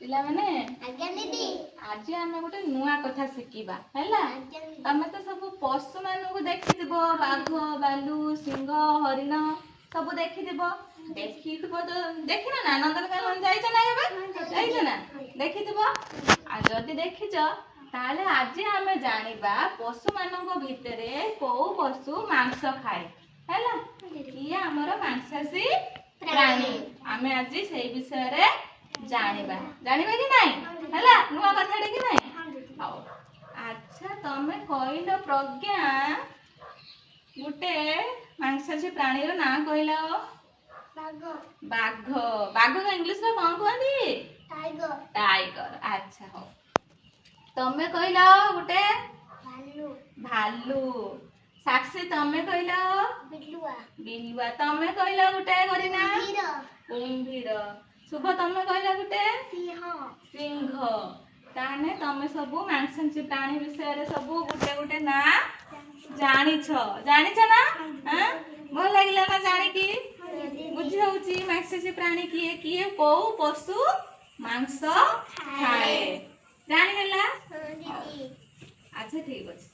ପିଲାମାନେ, ଆଜ୍ଞା ଦିଦି। ଆଜି ଆମେ ଗୋଟେ ନୂଆ କଥା ଶିଖିବା, ହେଲା? ଆଜ୍ଞା ଦିଦି। ତମେ ତ ସବୁ ପଶୁ ମାନଙ୍କୁ ଦେଖିଥିବ, ବାଘ, ଭାଲୁ, ସିଂହ, ହରିଣ ସବୁ ଦେଖିଥିବ। ଦେଖିଥିବ ତ, ଦେଖିନ ନା? ନନ୍ଦନକାନନ ଯାଇଛ ନା କେବେ? ଯାଇଛ ନା? ଦେଖିଥିବ। ଆଉ ଯଦି ଦେଖିଛ, ତାହେଲେ ଆଜି ଆମେ ଜାଣିବା ପଶୁମାନଙ୍କ ଭିତରେ କୋଉ ପଶୁ ମାଂସ ଖାଏ, ହେଲା? କିଏ ଆମର ମାଂସାଶୀ ପ୍ରାଣୀ, ଆମେ ଆଜି ସେଇ ବିଷୟରେ ଜାଣିବା। ଜାଣିବା କି ନାଇଁ? ହେଲା, ନୂଆ କଥାଟେ କି ନାଇଁ? ହଁ ଦିଦି। ହଉ, ଆଚ୍ଛା, ତମେ କହିଲ ପ୍ରଜ୍ଞା, ଗୋଟେ ମାଂସାଶୀ ପ୍ରାଣୀର ନାଁ କହିଲ। ବାଘ। ବାଘ। ବାଘକୁ ଇଂଲିଶରେ କଣ କୁହନ୍ତି? ଟାଇଗର। ଟାଇଗର। ଆଚ୍ଛା, ହଉ, ତମେ କହିଲ ଗୋଟେ। ଭାଲୁ। ଭାଲୁ। ସାକ୍ଷୀ, ତମେ କହିଲ। ବିଲୁଆ। ବିଲୁଆ। ତମେ କହିଲ ଗୋଟେ, କରିନା। କୁମ୍ଭୀର। କୁମ୍ଭୀର। ଶୁଭ, ତମେ କହିଲ ଗୋଟେ। ସିଂହ। ସିଂହ। ତାହେଲେ ତମେ ସବୁ ମାଂସାଶୀ ପ୍ରାଣୀ ବିଷୟରେ ସବୁ ଗୋଟେ ଗୋଟେ ନାଁ ଜାଣିଛ। ଜାଣିଛ ନା? ଆଁ? ଭଲ ଲାଗିଲା ନା ଜାଣିକି? ବୁଝି ହଉଛି ମାଂସାଶୀ ପ୍ରାଣୀ କିଏ କିଏ, କୋଉ ପଶୁ ମାଂସ ଖାଏ? ଜାଣି ହେଲା? ହଁ ଦିଦି। ଆଚ୍ଛା, ଠିକ ଅଛି।